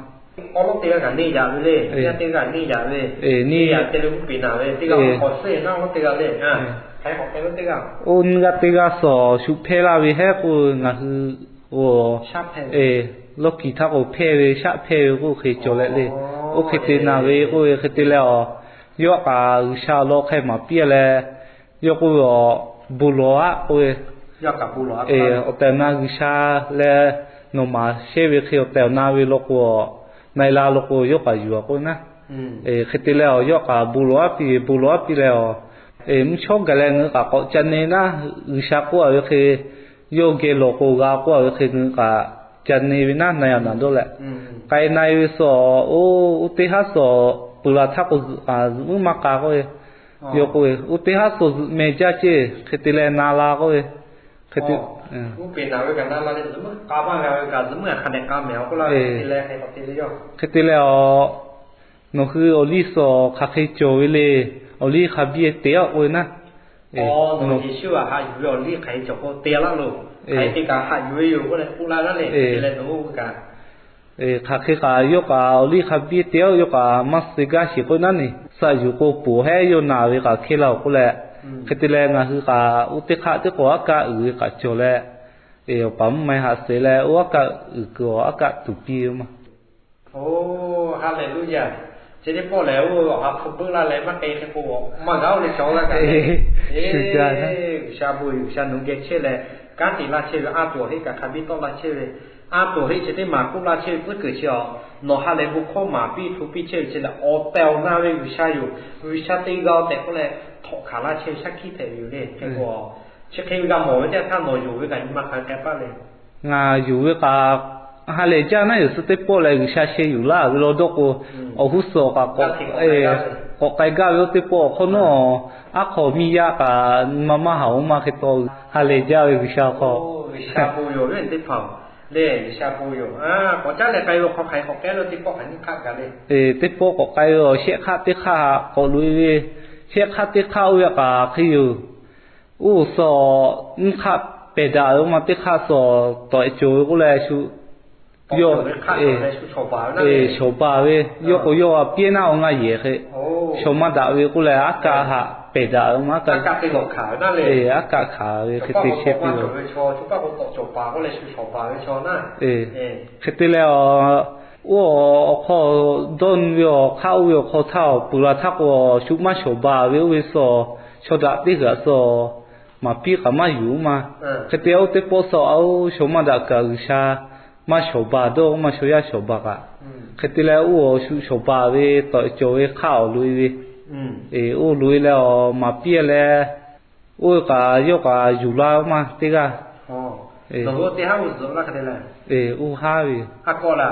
Awˉ lawˉ teˇ g'aˇ kaꞈ neˇ yaꞈ ve le, teˇ g'aˇ teˇ g'aˇ neˇ yaꞈ ve, neˇ yaꞈ te leh uˉ peꞈ naˬ ve teˇ g'aˇ k'awꞈ suhˉ e naˉ lawˉ teˇ g'aˇ le. Oˇ nyiˇ g'aˇ teˇ g'aˇ suhˍ shuꞈ hpehˇ laˇ ve hehˉ k'oˆ ngaˬ hui, oˇ, lawˇ kiˬ htaˇ k'o hpehˇ ve shaˆ hpehˇ ve k'oˆ hk'e cawˬ leh le. Oˇ hk'e te naˬ ve k'oˆ ve hk'e te leh awˬ, yawˇ kaꞈ G'uiˬsha law hk'e maˍ piˇ a leh, yawˇ k'oˆ ve awˬ, bon lawˬ aˆ k'oˆ ve, awˬ tehˬ awˬ na G'uiˬsha leh nawˬ maˍ shehˇ ve hk'e awˬ tehˬ awˬ na ve law k'o, na-e la law k'o yawˇ kaꞈ yuˬ a k'oˆ ve naˉ. Hk'e te leh awˬ, yawˇ kaꞈ bon lawˬ aˉ piˇ ve, bon lawˬ aˉ piˇ leh awˬ, mvuhˇ shawˉ gaˬ leh ngaˬ hui kaꞈ k'awꞈ ca ne naˉ, G'uiˬsha k'oˆ a ve hk'e, yawˇ geh lawˬ k'o g'a k'oˆ a ve hk'e ngaˬ hui kaꞈ ca ne ve naˉ, na-e a naˬ dawˇ leh, k'ai na-e ve suh, oˇ, oˇ teˇ haˉ suh peuˬ laˬ htaˇ k'o zuhꞈ kaꞈ zuhꞈ mvuhˇ maˇ k'a k'oˆ ve, yawˇ k'oˆ ve, oˇ teˇ haˉ suh zuhꞈ meh jaˇ ceˇ hk'e te leh na la k'oˆ ve, hk'e te, uˉ peꞈ naˬ ve kaꞈ na la leh zuhꞈ mvuhˇ k'a maˇ g'a ve kaꞈ zuhꞈ mvuhˇ hk'a dehꞈ k'a mehˍ a k'oˆ laˇ ve hk'e te leh hk'e k'awꞈ te ve yoˬ. Hk'e te leh awˬ, nawˬ hui awˬ liˇ suh hk'aˬ hk'e cawˬ ve le, awˬ liˇ hk'a biˇ te aˉ k'oˆ ve naˉ. Nawˬ Yeˍsuˆ htaꞈ haꞈ yuˬ ve awˬ liˇ hk'aˬ hk'e cawˬ k'o te laˇ loˬ. Hk'aˬ hk'e te kaꞈ haꞈ yuˬ ve yoˬ k'oˆ leh k'oˆ laˇ ve naˉ le. Hk'e te leh nawˬ hui kaꞈ, hk'aˬ hk'e kaꞈ yawˇ kaꞈ awˬ liˇ hk'a biˇ te aˉ yawˇ kaꞈ maˇ suh gaˇ sheˍ k'oˆ ve naˉ ne. Suh yuˬ k'o poˬ hehˉ yawˇ naˬ ve kaꞈ hkehˇ laˇ oˬ k'oˆ leh, hk'e te leh ngaˬ hui kaꞈ oˇ teˇ hk'aˆ teˇ k'awꞈ aˉ kaˆ uiˍ ve kaꞈ cawˬ leh, awˬ paˍ mvuhˇ ma haꞈ suhˍ leh oˇ aˉ kaˆ uiˍ kuiˬ awˬ aˉ kaˆ tuˍ piˇ ve maˇ. Oˇ, Haˍleˍluˆyaˍ. Chi teˇ pawˆ lehˬ, oˇ awˬ ha hpu beuˆ laˇ leh maˇ k'ai hk'e k'o, maˇ g'a oˇ ve chaw laˇ kaꞈ, G'uiˬsha bon G'uiˬsha nawˬ geh chehˇ leh kanˉ te laˇ chehˇ ve, a tuˬ awˬ heˆ kaꞈ hk'a biˇ tawˆ laˇ chehˇ ve, a tuˬ awˬ heˆ chi teˇ maˬ k'oˆ laˇ chehˇ ve tcuhˉ kuiˬ chi a, nawˬ ha lehˬ bon hkawˇ maˍ piˇ hto piˇ chehˇ ve chi lehˬ, awˬ tehˬ awˬ na ve G'uiˬsha yoˬ. G'uiˬsha te g'a-o tehꞈ k'oˆ leh, htawꞈ hkanˍ laˇ chehˇ ve shaˉ hkiˆ hpehꞈ ve yoˬ le. Hk'e k'o, chi hk'e ve g'a mawˬ ve teˇ htaˇ nawˬ yonˍ ve kaꞈ nyi ma hk'aˬ hk'e k'ai paˇ le. Ngaˬ yonˍ ve kaꞈ, ha lehˬ jaˇ naˉ yoˬ, suh teˇ pawˆ leh G'uiˬsha sheh yuˬ laˇ ve law dawˇ k'o, awˬ g'uˇ suhˍ kaꞈ k'awꞈ k'ai gaˇ ve oˇ teˇ pawˆ awˬ hk'awˇ nawˉ, aˉ hk'aw miˇ yaˇ kaꞈ nyi ma maˇ haˍ oˇ ma hk'e taw, ha lehˬ jaˇ ve G'uiˬsha hk'aw. Teˇ pawˆ k'awꞈ k'ai ve awˬ shehˆ hk'aˆ teˇ hk'aˆ k'awꞈ loꞈ-e ve, shehˆ hk'aˆ teˇ hk'aˆ oˇ ve kaꞈ hk'e yoˬ. Oˇ suhˍ nyiˇ hk'aˆ pehˬ daꞈ ve oˇ ma teˇ hk'aˆ suhˍ tawꞈ cawˬ ve k'oˆ leh shu yawˇ, shawˍ baˬ ve, yawˇ k'o yawˇ a piˇ naˉ awˬ ngaˇ yehˬ hk'e, shawˍ maˇ daꞈ ve k'oˆ leh aˉ kaˆ haꞈ pehˬ daꞈ ve oˇ ma, aˉ kaˆ hkanˍ ve hk'e te chehˇ piˇ ve. Hk'e te leh, oˇ awˬ hk'aw dawˇ nu ve awˬ hk'aˇ oˇ ve awˬ hk'aw htaˇ, peuˬ la htaˇ k'o shu maˇ shawˍ baˬ ve oˇ ve suhˍ, chaw daꞈ teˇ g'aˇ suhˍ maˍ piˇ kaꞈ maˇ yuˬ oˇ ma. Hk'e te oˇ teˇ pawˆ suhˍ a oˇ shawˍ maˇ daꞈ kaꞈ G'uiˬsha maˇ shawˍ baˬ dawˇ oˇ ma, chaw yaˇ shawˍ baˬ kaꞈ. Hk'e te leh oˇ awˬ shu shawˍ baˬ ve tawꞈ cawˬ ve hk'aˆ awˬ loꞈ-e ve, oˇ loꞈ-e leh awˬ maˍ piˇ leh, oˇ ve kaꞈ yawˇ kaꞈ yuˬ la oˇ ma teˇ g'aˇ. Oˇ haˉ ve, a kawˆ la,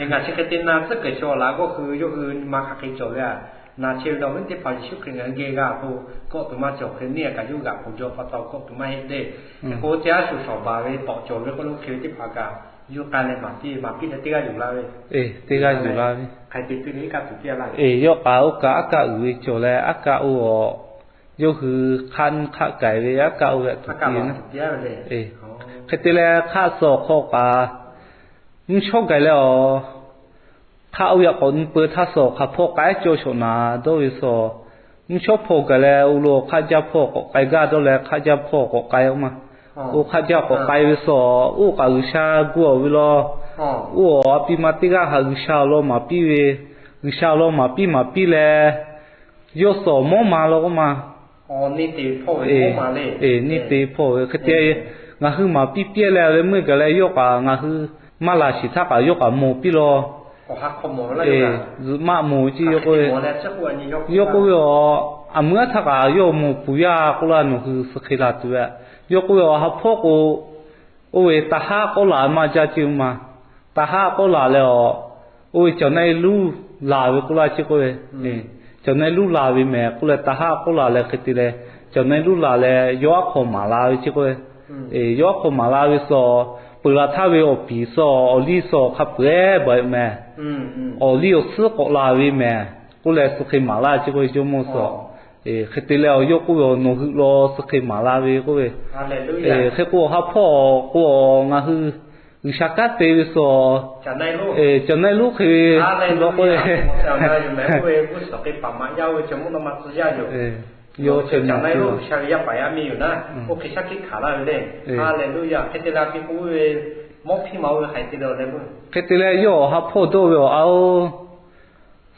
ngaˬ chi hk'e te na tcuhˉ kuiˬ chaw laꞈ g'awˇ hui yawˇ hui nyi ma hk'aˬ hk'e cawˬ ve a, na chehˇ ve la viˉ teˇ hpaˍ Yeˍsuˆ Hkriꞈ ngaˬ hui geh g'a k'o, kawˆ tuˬ maˇ cawˬ hk'e neˇ a kaꞈ yawˇ g'aꞈ k'oˬ jaw pa taw kawˆ tuˬ maˇ heˆ le. Hk'e k'o, oˇ teˇ haˉ shu shawˍ baˬ ve tawꞈ cawˬ ve k'oˆ lo hk'e ve teˇ hpaˍ kaꞈ yawˇ k'ai leh maˍ piˇ, maˍ piˇ leh teˇ g'aˇ yuˬ la ve, teˇ g'aˇ yuˬ la ve. Hk'e te piˇ leh iˉ kaˆ tuˬ piˇ la ve, yawˇ kaꞈ oˇ kaꞈ aˉ kaˆ uiˍ ve cawˬ leh aˉ kaˆ oˇ a, yawˇ hui hk'aˆ nyiˇ hk'aˆ k'ai ve aˉ kaˆ oˇ ve tuˬ piˇ ve. Hk'e te leh hk'aˆ suhˍ awˬ hk'aw kaꞈ mvuhˇ shawˉ gaˬ leh awˬ hk'aˆ oˇ ve k'awꞈ nyi peu htaˇ suhˍ hk'aˬ hpawˇ k'ai cawˇ shawˍ naˍ dawˇ ve suhˍ, mvuhˇ shawˉ hpawˇ gaˬ leh oˇ lo hk'aˆ jaˇ hpawˇ k'awꞈ k'ai gaˇ dawˇ leh hk'aˆ jaˇ hpawˇ k'awꞈ k'ai oˇ ma. Oˇ hk'aˆ jaˇ k'awꞈ k'ai ve suhˍ oˇ kaꞈ G'uiˬsha gu awˬ ve law. Oˇ awˬ a pi ma teˇ g'aˇ haꞈ G'uiˬsha awˬ lawn maˍ piˇ ve, G'uiˬsha awˬ lawn maˍ piˇ maˍ piˇ leh, yawˇ suhˍ mawˉ ma law k'oˆ ma. Neˇ te hpawˇ ve hk'e te, ngaˬ hui maˍ piˇ piˇ leh leh meuˇ gaˬ leh yawˇ kaꞈ ngaˬ hui maˇ laˬ shiˍ htaˇ kaꞈ yawˇ kaꞈ mawˬ piˇ law. Zuhꞈ maˆ mawˬ ve ce, yawˇ k'oˆ ve, yawˇ k'oˆ ve, aˬ meuˇ aˉ htaˇ kaꞈ yawˇ mawˬ puˍ yaˇ k'oˆ laˇ nawˬ hui suh hk'e laˬ tuˬ ve. Yawˇ k'oˆ ve, awˬ ha hpawˇ k'o, oˇ ve taˇ haˉ k'awˇ laˬ maˇ jaˇ ce oˇ ma. Taˇ haˉ k'awˇ laˬ leh awˬ, oˇ ve cawˬ na-e luˇ laˬ ve k'oˆ laˇ ce k'oˆ ve, cawˬ na-e luˇ laˬ ve mehˍ k'oˆ leh taˇ haˉ k'awˇ laˬ leh hk'e te leh, cawˬ na-e luˇ laˬ leh yawˇ aˉ hk'aw maˍ la ve ce k'oˆ ve, yawˇ aˉ hk'aw maˍ la ve suhˍ, peuˬ la htaˇ ve awˬ piˍ suhˍ awˬ liˇ suhˍ hk'a peuˬ-eˬ baˬ-e mehˍ. Awˬ liˇ awˬ suhˉ k'awꞈ la ve mehˍ k'oˆ leh suh hk'e maˍ laˇ ce k'oˆ ve, jawˇmawˇ suhˍ. Hk'e te leh awˬ yawˇ k'oˆ ve, nawˬ hui law suh hk'e maˍ la ve k'oˆ ve. Hk'e k'o, awˬ ha hpawˇ k'o, ngaˬ hui G'uiˬsha kanˉ te ve suhˍ, cawˬ na-e luˇ hk'e ve, k'oˆ ve, hk'e te leh yawˇ awˬ ha hpawˇ dawˇ ve awˬ a-oˬ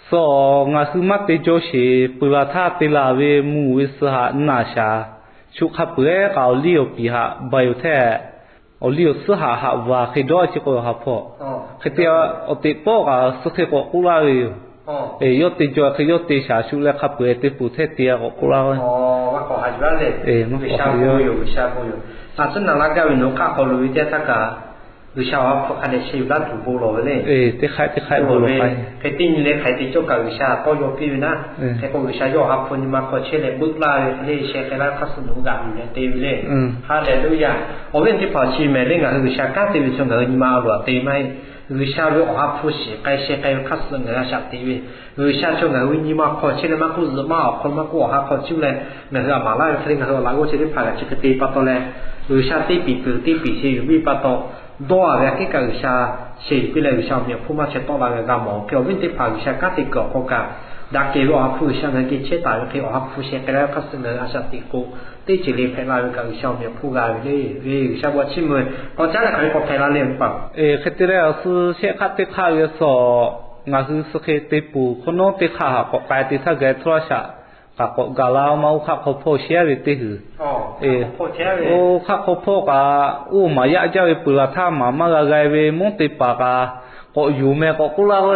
suhˍ, ngaˬ hui maˇ te jaw sheˍ, peuˬ la htaˇ te la ve mvuhˇ ve suh haꞈ naˬ shaˍ, shu hk'a peuˬ-eˬ kaꞈ awˬ liˇ awˬ piˍ haꞈ baˬ yoˬ tehꞈ, awˬ liˇ awˬ suhˉ haꞈ haꞈ vaˬ hk'e dawˇ ce k'o, awˬ ha hpawˇ hk'e te, awˬ teꞈ pawˆ kaꞈ suh hk'e k'awꞈ k'oˆ laˇ ve yoˬ. Yawˇ te jaw hk'e yawˇ te shaˍ shu leh hk'a peuˬ-eˬ te peuˬ tehꞈ te k'awꞈ k'oˆ laˇ ve. G'uiˬsha yoˬ, G'uiˬsha yoˬ. Aˬ tcuhˉ naˍ laˇ gaˇ ve nawˬ hk'aˆ hk'aw loꞈ ve teˇ htaˇ kaꞈ, G'uiˬsha awˬ ha hpu hk'a dehꞈ sheh yuˬ laˇ tuˬ bon lawˬ ve le. Teˇ hk'aˆ teˇ hk'aˆ bon lawˬ ve. Hk'e teˇ nyi leh hk'aˬ hk'e te cawˇ kaꞈ G'uiˬsha tawˇ yaw piˇ ve naˉ. Hk'e k'o, G'uiˬsha yawˇ awˬ ha hpu nyi ma hk'aw chehˇ leh beuˆ laˇ ve hk'e le, sheh k'ai laˇ ve hk'aˇ suh nawˬ hui g'aꞈ yuˬ leh te ve le. Haˍleˍluˆyaˬ. Awˬ viˉ teˇ hpaˍ, chi mehˍ le, ngaˬ hui G'uiˬsha kanˉ te ve chaw ngaˬ hui nyi ma a loˍ aꞈ te ve maˇ heˆ. G'uiˬsha ve awˬ ha hpu shiˍ k'ai sheh k'ai ve hk'aˇ suh ngaˬ hui a shaꞈ teꞈ ve, G'uiˬsha chaw ngaˬ hui ve nyi ma hk'aw chehˇ leh maˇ k'oˆ, zuhꞈ maˇ awˬ hk'aw maˇ k'oˆ, awˬ ha hk'aw cuˇ leh ngaˬ hui a maˍ laˇ ve hk'e le, ngaˬ hui awˬ laꞈ g'awˇ chi teˇ hpaˍ g'a chi hk'e te pa taw leh, G'uiˬsha teˇ piˍ peuˬ teˇ piˍ sheh yuˬ piˇ pa taw, dawˇ a ve aꞈ kehˉ kaꞈ G'uiˬsha sheh yuˬ piˇ leh G'uiˬsha awˬ meꞈ awˬ hponˇ maˇ chehˇ tawˆ la ve g'a mawˬ. Hk'e awˬ viˉ teˇ hpaˍ, G'uiˬsha kanˉ te kuiˬ awˬ hk'aw kaꞈ, daꞈ kehˬ ve awˬ ha hpu G'uiˬsha ngaˬ hui geh chehˇ taˍ ve hk'e, awˬ ha hpu sheh k'ai laˇ ve hk'aˇ suh ngaˬ hui a shaꞈ teꞈ k'o, teˇ ceuˬ le hpehꞈ la ve kaꞈ G'uiˬsha awˬ meꞈ awˬ hponˇ g'a ve le. G'uiˬsha bon chiˇ mvuh ve k'awꞈ caˉ leh hk'aˬ ve k'awꞈ hpehꞈ la le paˍ. Hk'e te leh, awˬ suh shehˆ hk'aˆ teˇ hk'aˆ ve suhˍ, ngaˬ hui suh hk'e te peuˬ hk'awꞈ nawˉ teˇ hk'aˆ haꞈ k'awꞈ k'ai te htaˇ gaˬ htawˇ a shaꞈ K'aꞈ k'awꞈ gaˬ la ma, oˇ hk'aˆ hk'aw hpawˇ shehˇ ve teˇ huiˬ. Oˇ hk'aˆ hk'aw hpawˇ kaꞈ oˇ maˍ yaˆ jaˇ ve peuˬ laˬ htaˇ maˍ maˇ g'a g'a ve mvuhˇ teˇ hpaˍ kaꞈ k'awꞈ yuˬ meh k'awꞈ k'oˆ laˇ k'o,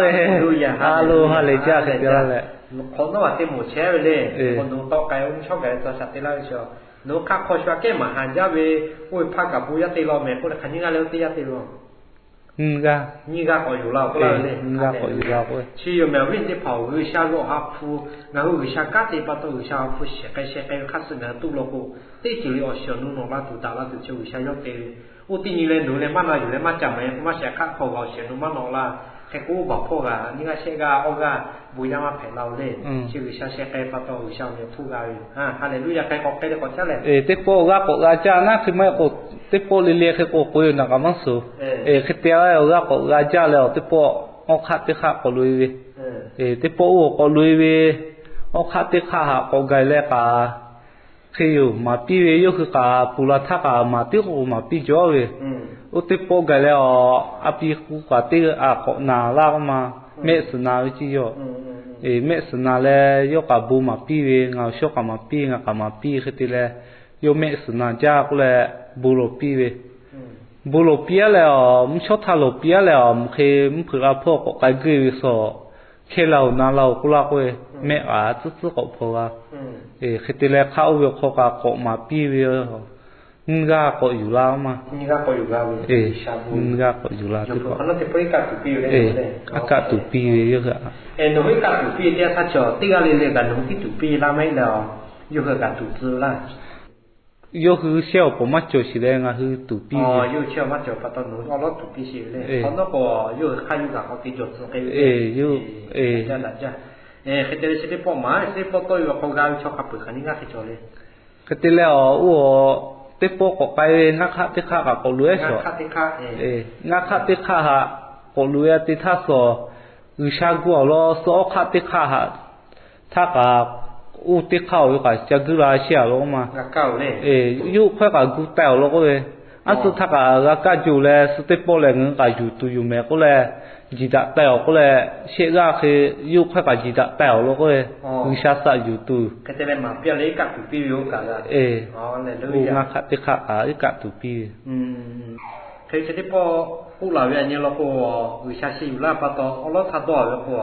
a lo ha lehˬ jaˇ hk'e te laˇ leh, hk'awꞈ nawˉ a teˇ moˍ chehˇ ve le. Nawˬ tawˆ k'ai oˇ chaw gaˬ ve tcuh shaˍ te laˇ ve chi, nawˬ hui hk'aˆ hk'aw shu aꞈ kehˉ maˍ haˍ jaˇ ve, oˇ ve hpaˇ kaꞈ bon yaˇ te law mehˍ k'oˆ leh hk'aˬ nyiˇ g'aˇ leh oˇ teˇ yanˇ te laˇ. Nyiˇ g'aˇ k'awꞈ yuˬ la k'o, nyiˇ g'aˇ k'awꞈ yuˬ la k'o, chi yoˬ mehˍ awˬ viˉ teˇ hpaˍ-oˬ, G'uiˬsha ve awˬ ha hpu, ngaˬ hui G'uiˬsha kanˉ te pa taw G'uiˬsha awˬ ha hpu shehˍ k'ai sheh k'ai ve hk'aˇ suh ngaˬ hui tuˆ law k'o, teˇ ceuˬ le awˬ shiˍ awˬ nu nawꞈ la tuˬ daꞈ la tuˬ chi G'uiˬsha yawˇ te ve. Oˇ teˇ nyi leh nawˬ hui leh maˇ na yuˬ leh maˇ ca maˍ-e k'o, maˇ shehˍ hk'aˆ hk'aw g'a awˬ shiˍ awˬ nu maˇ nawꞈ la. Hk'e k'o oˇ baˬ hpawˇ g'a nyiˇ g'aˇ shehˆ g'aˇ awˇ g'aˇ bon yaˇ maˇ hpehꞈ la-o le. Chi G'uiˬsha sheh k'ai pa taw G'uiˬsha awˬ meh hpfuhˇ g'a ve yoˬ. Haˍleˍluˇyaˬ. K'ai k'awꞈ k'ai leh k'awꞈ caˉ leh, teˇ pawˆ g'aˇ k'awꞈ g'a jaˇ naˉ hk'e maˇ heˆ k'o, teˇ pawˆ le le hk'e k'o k'oꞈ-e naˬ kaꞈ maˇ suhˍ. Hk'e te-a g'aˇ k'awꞈ g'a jaˇ leh awˬ teˇ pawˆ awˇ hk'aˆ teˇ hk'aˆ k'awꞈ loꞈ-e ve, teˇ pawˆ oˇ k'awꞈ loꞈ-e ve, awˇ hk'aˆ teˇ hk'aˆ haꞈ k'awꞈ gaˬ leh kaꞈ hk'e yoˬ maˍ piˇ ve, yawˇ hui kaꞈ puˍ laˬ htaˇ kaꞈ maˍ tiˉ k'o maˍ piˇ jaw ve. Oˇ teˇ pawˆ gaˬ leh a, a pi k'u kaꞈ teˇ a k'awꞈ naˬ laˇ k'oˆ ma, mehˆ suhˍ na ve ceˇ yawˇ. Mehˆ suhˍ na leh yawˇ kaꞈ bon maˍ piˇ ve, ngaˬ awˬ shawˉ kaꞈ maˍ piˇ, ngaˬ kaꞈ maˍ piˇ hk'e te leh, yawˇ mehˆ suhˍ na jaˇ k'oˆ leh bon lawˬ piˇ ve. Bon lawˬ piˇ-a leh a, mvuhˇ shawˉ htaˇ lawˬ piˇ-a leh a, mvuhˇ hk'e mvuhˇ hpeuꞈ la hpawˇ k'awꞈ k'ai geuˆ ve suh, hkehˇ la-oˬ na la-oˬ k'oˆ laˇ k'oˆ ve, mehˆ kaꞈ tcuhˉ tcuhˉ k'awꞈ hpaw g'a. Hk'e te leh hk'aˆ oˇ ve awˬ hk'aw kaꞈ k'awꞈ maˍ piˇ ve, nyiˇ g'aˇ k'awꞈ yuˬ la-oˬ ma. Nyiˇ g'aˇ k'awꞈ yuˬ la ve, nyiˇ g'aˇ k'awꞈ yuˬ la teˇ pawˆ, a kaˆ tuˍ piˇ ve yawˇ hui. Nawˬ hui kaˆ tuˍ piˇ ve teˇ yanˇ htaˇ chaw teˇ g'aˇ le le kaꞈ nawˬ hui tiˉ tuˍ piˇ laˇ maˇ heˆ leh a, yawˇ hui kaꞈ tuˍ tcuh laˇ. Yawˇ hui shehˇ awˬ pawˍ maˇ cawˬ sheˍ leh ngaˬ hui tuˍ piˇ ve. Yawˇ hui shehˇ awˬ maˇ cawˬ pa taw nawˬ hui awˉ lawˉ tuˍ piˇ sheˍ ve le. Hk'awꞈ nawˉ k'o, yawˇ hui hk'aˇ yawˇ kaꞈ k'awꞈ te jawˬ tcuh k'ai ve le. Hk'e te leh chi teˇ pawˆ maˍ, chi teˇ pawˆ tawˆ ve awˬ hk'aw g'a ve chaw hk'a peuˬ hk'aˬ nyiˇ g'aˇ hk'e cawˬ le. Hk'e te leh a, oˇ teˇ pawˆ k'awꞈ k'ai ve ngaˇ hk'aˆ teˇ hk'aˆ kaꞈ k'awꞈ loꞈ-e shawˍ. Ngaˇ hk'aˆ teˇ hk'aˆ haꞈ k'awꞈ loꞈ-e te htaˇ suh, G'uiˬsha gu awˬ lawn suh awˇ hk'aˆ teˇ hk'aˆ haꞈ htaˇ kaꞈ, oˇ teˇ hk'aˆ-oˬ ve kaꞈ ca guiˇ la shehˇ-a law k'oˆ ma. Yawˇ hkawehˇ kaꞈ gu taˍ awˬ law k'oˆ ve, aˉ suh htaˇ kaꞈ g'a kaˇ jo leh suh teˇ pawˆ lehˬ ngaˬ hui kaꞈ yuˬ tuˬ yoˬ mehˍ k'oˆ leh, jiˬ daꞈ taiˍ awˬ k'oˆ leh, shehˆ g'aˇ hk'e yawˇ hkawehˇ kaꞈ jiˬ daꞈ taiˍ awˬ law k'oˆ ve, G'uiˬsha saꞈ yuˬ tuˬ. Hk'e te leh maˍ piˇ leh iˉ kaˆ tuˍ piˇ ve oˇ kaꞈ g'a. Ngaˇ hk'aˆ teˇ hk'aˆ kaꞈ iˉ kaˆ tuˍ piˇ ve. Hk'e chi teˇ pawˆ k'oˆ laˬ ve a nyi law k'o, G'uiˬsha sheh yuˬ laˇ pa taw awˉ lawˉ htaˇ dawˇ ve k'o,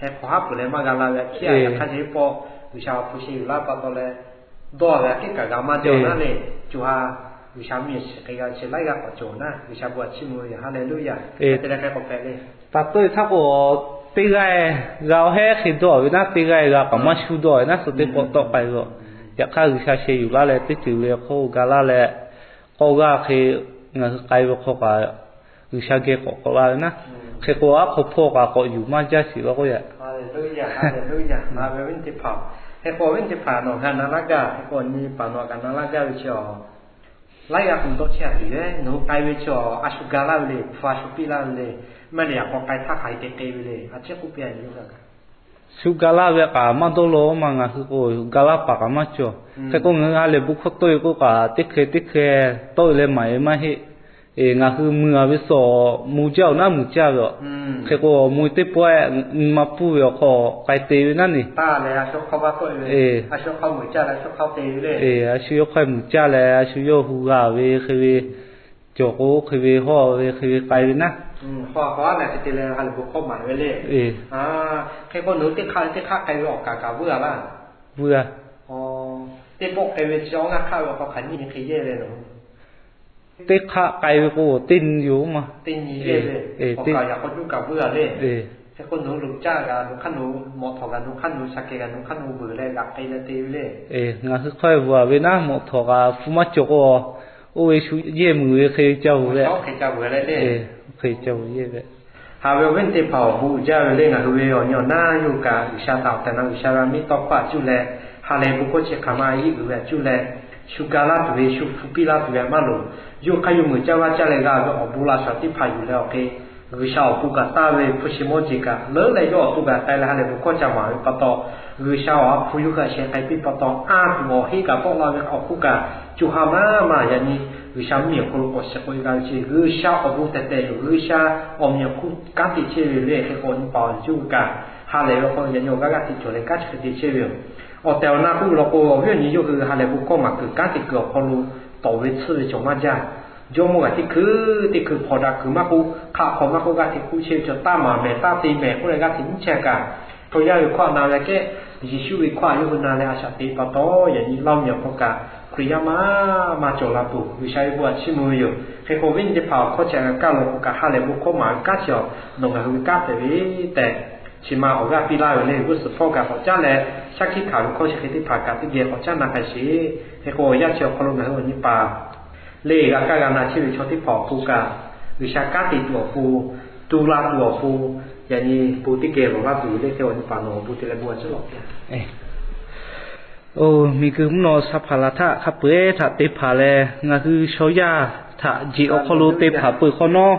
heh hk'awꞈ haˉ peuˬ leh maˇ g'a la ve a hkiˉ a yaꞈ hk'aˇ chi teˇ pawˆ G'uiˬsha awˬ hpu sheh yuˬ laˇ pa taw leh, dawˇ ve a hkiˉ kaꞈ g'a maˇ jaˇ-oˬ naˉ le. Co ha G'uiˬsha miˬ shiˍ hk'e g'a chi laiˉ g'aˇ k'awꞈ cawˬ naˉ, G'uiˬsha bon a chiˇ mvuh ve yoˬ. Haˍleˍluˇyaˬ. Hk'e te leh hk'e k'awꞈ hpehꞈ le. Taˍ tawˆ-e htaˇ k'o, teˇ g'aˇ g'a awˬ hehˉ hk'e dawˇ ve naˉ, teˇ g'aˇ g'a kaꞈ maˇ shu dawˇ ve naˉ, suh teˇ pawˆ tawˆ k'ai ve. Yaꞈ hk'aˇ G'uiˬsha sheh yuˬ laˇ leh teˇ ceuˬ ve hk'oˆ ga laˇ leh, k'awˇ g'aˇ hk'e ngaˬ hui k'ai ve hk'aw kaꞈ G'uiˬsha geh k'awꞈ k'awꞈ la ve naˉ. Hk'e k'o, aˉ hk'aw hpawˇ kaꞈ k'awꞈ yuˬ maˇ jaˇ sheˍ law k'oˆ yaꞈ. Hk'e k'o, awˬ viˉ teˇ hpaˍ nawˬ g'a na laˇ gaˇ, hk'e k'o nyi paˍ nawˬ g'a na laˇ gaˇ ve chi a, laiˉ g'aˇ k'o dawˇ chehˇ a tuˬ le. Nawˬ hui k'ai ve chi a, a shu ga laˇ ve le, hpu a shu piˇ laˇ ve le, maˇ heˆ leh yaꞈ k'aw k'ai htaˇ hk'aˬ hk'e te k'ai ve le, a ciˉ k'oˆ piˇ a nyi. Shu ga laˇ ve kaꞈ maˇ dawˇ law ma, ngaˬ hui k'o ga laˇ paˍ kaꞈ maˇ cawˬ. Hk'e k'o ngaˬ hui ha lehˬ bon hkawˇ tawˆ-e k'oˆ kaꞈ, teˇ hkeh teˇ hkeh tawˆ-e leh maˍ-e maˇ heˆ. Ngaˬ hui mui a ve suh mui jaˇ-oˬ naˉ mui jaˇ ve a. Hk'e k'o mui teˇ pawˆ-e nyi ma puˇ ve awˬ hk'aw k'ai te ve naˉ ne. A shu yawˇ hkawehˇ mui jaˇ leh a shu yawˇ hkawehˇ mui jaˇ leh a shu yawˇ hu g'a ve hk'e ve, cawˬ k'o hk'e ve hawˇ ve hk'e ve k'ai ve naˉ. Hk'e k'o nawˬ hui teˇ hk'aˇ teˇ hk'aˇ k'ai ve awˬ kaˍ kaꞈ vuiˇ a laˇ. Vuiˇ a. Teˇ pawˆ k'ai ve chi awˬ ngaˇ hk'aˆ ve awˬ hk'aw hk'aˬ nyiˇ nyi hk'e yehˇ ve nawˬ hui? Teˇ hk'aˆ k'ai ve k'o teˇ nyi yoˬ ma. Teˇ nyi yehˇ ve. Awˬ kaˍ yaꞈ k'aw juˇ kaꞈ vuiˇ a le. Hk'e k'o nawˬ hui loꞈ caˇ g'a nawˬ hk'aˇ nawˬ mawꞈ htawꞈ g'a nawˬ hk'aˇ nawˬ shaˍ kehˬ g'a nawˬ hk'aˇ nawˬ beuˬ leh g'aꞈ k'ai leh te ve le. Ngaˬ hui hk'aw vuiˇ a ve naˉ, mawꞈ htawꞈ kaꞈ hpu maˇ cawˬ k'o, oˇ ve shu yehˇ meuˬ ve hk'e ca vuiˇ ve. Hk'e ca vuiˇ yehˇ ve. Haꞈ ve awˬ viˉ teˇ hpaˍ awˬ bon uiˍ jaˇ ve le. Ngaˬ hui ve awˬ nyi awˬ naˉ yawˇ kaꞈ G'uiˬsha htaꞈ awˬ tehˬ na G'uiˬsha g'a miˇ tawˇ hkawˇ a cuˇ leh, ha lehˬ bon hkawˇ chi hk'aˬ ma a yeˇ uiˍ ve a cuˇ leh, shu ga laˇ tuˬ ve shu hpu piˇ laˇ tuˬ ve a maˇ loˍ. Yawˇ hk'aˇ yawˇ meuˬ caˇ vaˇ caˇ leh g'a ve awˬ bon laꞈ shaˍ teˇ hpaˍ yuˬ leh awˬ hk'e, G'uiˬsha awˬ bon kaꞈ taˇ ve hpu shi mawˇ jeˬ kaꞈ leuˉ leh yawˇ awˬ to kaꞈ k'ai leh ha lehˬ bon hkawˇ ca maˍ ve pa taw, G'uiˬsha awˬ ha hpu yawˇ hui a sheh k'ai piˇ pa taw, a tuˬ awˬ heˆ kaꞈ tawˆ la ve awˬ hk'oˆ kaꞈ, co ha maˇ maˇ yaꞈ nyi G'uiˬsha miˬ awˬ hk'aw lo k'awꞈ shiˍ k'oˆ ve g'a ve chi G'uiˬsha awˬ bon tehˬ tehˬ yoˬ. G'uiˬsha awˬ miˬ awˬ hk'oˆ kanˉ te chehˇ ve le. Hk'e k'o nyi paˍ awˬ juˇ kaꞈ ha lehˬ ve awˬ hk'aw lo yaꞈ nyi awˬ g'aˇ g'aˇ te cawˬ leh kanˉ chi hk'e te chehˇ ve yoˬ. Awˬ tehˬ awˬ na k'oˆ ve law k'o, awˬ viˉ awˬ nyi yawˇ hui ha lehˬ bon hkawˇ maˍ kuiˬ kanˉ te kuiˬ awˬ hk'aw lo tawˍ ve tsuhˇ ve cawˬ maˇ jaˇ. Jawˇmawˇ g'aꞈ teˇ hkui teˇ hkui hpawnˬ daꞈ kuiˬ maˇ k'oˆ, hk'aˆ hk'aw maˇ k'oˆ, g'aˇ hteꞈ k'oˆ chehˇ ve chaw taˇ maˍ mehˍ taˇ te mehˍ k'oˆ leh g'aˇ hteꞈ nyiˇ chehˇ kaꞈ, chaw yaˇ ve hkawˇ htaꞈ na leh kehˉ, Yeˍsuˆ ve hkawˇ htaꞈ yawˇ hui na leh a shaꞈ teꞈ pa taw, yaꞈ nyi Laˇ mvuhˇmiˬ awˬ hk'aw kaꞈ Hkriꞈ yaˇ maˇ maˇ cawˬ la tuˬ G'uiˬsha ve bon htaꞈ chiˇ mvuh ve yoˬ. Hk'e k'o, awˬ viˉ awˬ nyi teˇ hpaˍ awˬ hkawˇ chi htaꞈ g'a kaˇ law k'o kaꞈ, ha lehˬ bon hkawˇ maˍ ve kanˉ chi awˬ nawˬ ngaˬ hui ve kanˉ hpehꞈ ve tehꞈ, chi ma awˬ g'aˇ piˇ laˇ ve le. G'uˇ suhˍ hpawˇ kaꞈ k'awꞈ caˉ leh, shaˉ hkiˆ hkanˍ ve hkawˇ chi hk'e teˇ hpaˍ kaꞈ teˇ geh k'awꞈ caˉ na k'ai sheˍ. Hk'e k'o, awˬ yanˇ chi awˬ hk'aw lo ngaˬ hui awˬ nyi paˍ le g'a kaˇ g'a na chehˇ ve chaw teˇ hpaˍ awˬ pon kaꞈ, G'uiˬsha kanˉ te tuˬ awˬ pon, tu la tuˬ awˬ pon, yaꞈ nyi bon teˇ geh lawˬ laˇ tuˬ le. Hk'e awˬ nyi paˍ nawˬ awˬ bon te leh bon a ciˉ lawˬ piˇ-a. Oˬ, miˬguiˬ mvuhˇ naw sa hpaˍ laˬ htaˇ hk'a peu-eˬ htaꞈ te hpanˍ leh, ngaˬ hui shaw yaˇ htaꞈ jeˬ awˬ hk'aw lo te hpanˍ peuˬ hk'awꞈ nawˉ,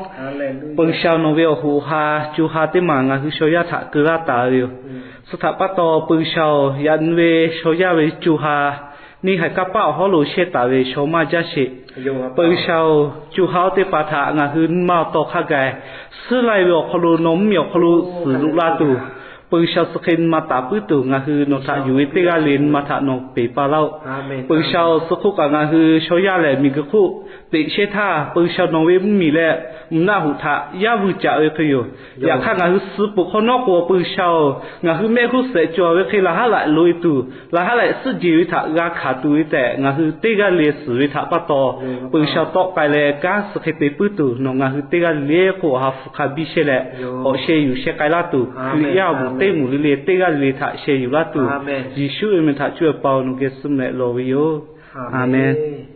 Peuˬ sha-oˬ, nawˬ ve awˬ hoꞈ ha co ha teˇ maˬ ngaˬ hui shaw yaˇ htaꞈ keu laˇ taˍ ve yoˬ. Suh htaꞈ pa taw, Peuˬ sha-oˬ, yaꞈ nyi ve shaw yaˇ ve co ha neˇ haiˬ kanˇ paˆ awˬ hawˉ lo shehˇ taˍ ve shaw maˇ jaˇ sheˍ. Peuˬ sha-oˬ, co ha oˇ teˇ hpaˍ htaꞈ ngaˬ hui nyi ma awˬ taw hk'a gaˬ suhˉ lai ve awˬ hk'aw lo nawˬ mvuhˇmiˬ awˬ hk'aw lo suhˍ loꞈ la tuˬ, Peuˬ sha-oˬ, suh hk'e nyi ma taˍ puiˉ tuˬ ngaˬ hui nawˬ htaꞈ yuˬ ve teˇ g'aˇ le nyi ma htaꞈ nawˬ peˬ pa laˇ-oˆ. Peuˬ sha-oˬ, suh hk'oˆ kaꞈ ngaˬ hui shaw yaˇ lehˬ miˬguiˬ hk'oˆ teꞈ chehˇ htaˇ, Peuˬ sha nawˬ ve mvuhˇmiˬ leh mvuhˇ naˆ hoꞈ htaꞈ yaˇ vuiˇ caꞈ ve hk'e yoˬ. Yaꞈ hk'aˇ, ngaˬ hui suh peuˬ hk'awꞈ nawˉ k'o, Peuˬ sha-oˬ, ngaˬ hui mehˆ g'uˇ suhˍ cawˬ ve hk'e laˬ haˉ laꞈ loꞈ e tuˬ, laˬ haˉ laꞈ suhˉ jeˬ ve htaꞈ g'a hkanˍ tuˬ ve tehꞈ ngaˬ hui teˇ g'aˇ le suhˍ ve htaꞈ pa taw, Peuˬ sha tawˆ k'ai leh kanˉ suh hk'e te puiˉ tuˬ nawˬ ngaˬ hui teˇ g'aˇ le k'o awˬ ha hpu hk'a biˇ shehˇ leh, k'awꞈ sheh yuˬ sheh k'ai laˇ tuˬ, Hkriꞈ yaˇ awˬ moˍ teˇ moˍ le le teˇ g'aˇ le le htaꞈ sheh yuˬ laˇ tuˬ, Yeˍsuˆ ve meh htaꞈ cuˇ e pa-oˬ, nawˬ geh suh meh leh lawˬ ve yoˬ. Aˍmenˍ.